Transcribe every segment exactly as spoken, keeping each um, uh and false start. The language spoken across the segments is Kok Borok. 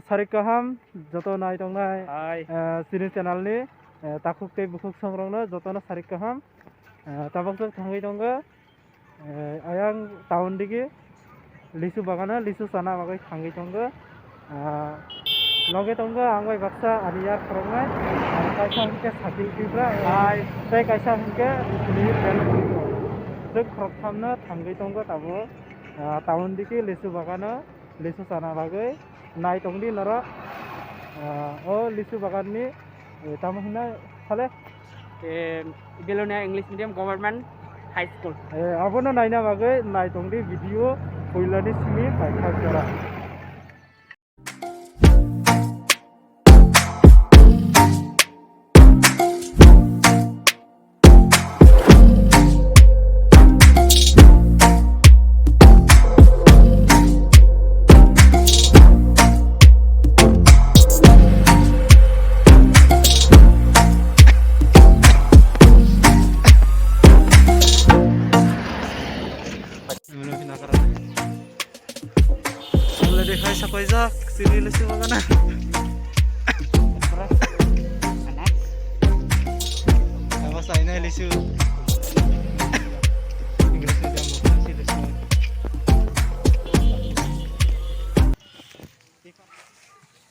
Sarik kaham, joto nai tongnai, Hai. Eh, chini channel ni, eh, takhuk tei bukhuk songrokno jotono sarik kaham. Eh, tabuk jok thangwi tongo, eh, ayang town digi lisu bagano lisu chana bagwi thangwi tongo. Eh, loge tongo ang bai baksa ani yak khoroknai, eh, kaisa hwnkhe Sakil Tripura, eh, Hai. Tei kaisa hwnkhe Sunil Bel. Jok khorok thamno thangwi tongo tabuk, eh, town digi lisu bagano. Lisu chana bagwi nai tongdi norok. Ah, o lisu bagan ni, eh, tamo hwnna sale? Eh, Belonia English Medium Government High School. Eh, abono naina bagwi nai tongdi video puilani simi paithak jora. Wngkha de khai sapaijak, chini lisu bagana. Abo sainai lisu. English medium bo khai lisu.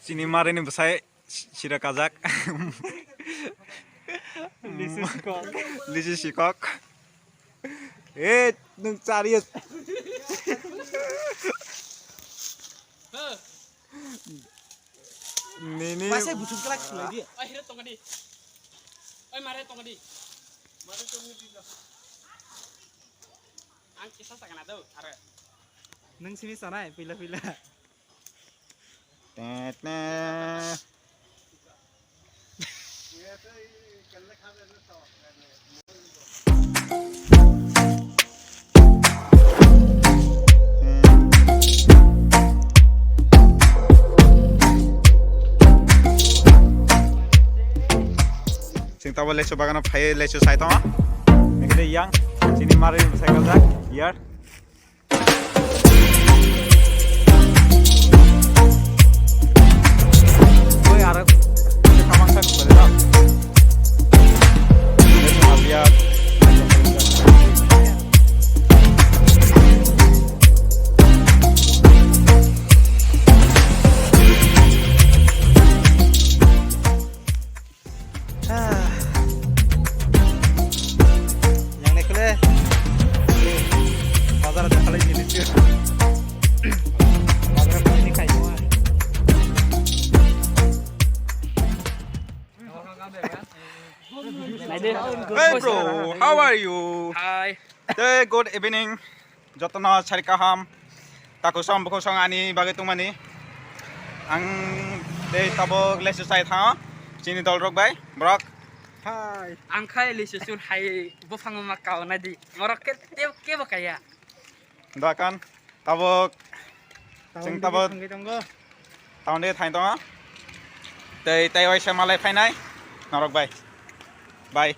Chini marini bwsai sira kajak. Lisu sikok. Lisu sikok. Eh, nung chari. Nini. Masai buchung kelak sulai dia. Oi, hira tongadi. Oi, mare tongadi. Mare tongadi. Ang kisa sakana do, are. Nung sini sanai, pila pila. Tete. Sing tabo lesu bagano phai lesu sai tongo. Ekde yang sini mari cycle jak yar. Oi, aro, samang sak bole da. Yang naikole bazar ada kalau jenis tu. Bazar kalau ini kayak mana? Hey bro, how are you? Hi. Hey, good evening. Jotono sari kaham. Takusong bukusong ani bagwi tongmani. Ang tei tabuk lesu sai thango. Chini dolrok bai, borok. Hai. Ang khai lesu sur hai buphang ma kao nadi. Morok ke, ke, kebo kaya. Dakan tabuk. Chwng tabuk. Town de thang tongo. Tei, tei waisa malai phainai. Norok bai. Bye.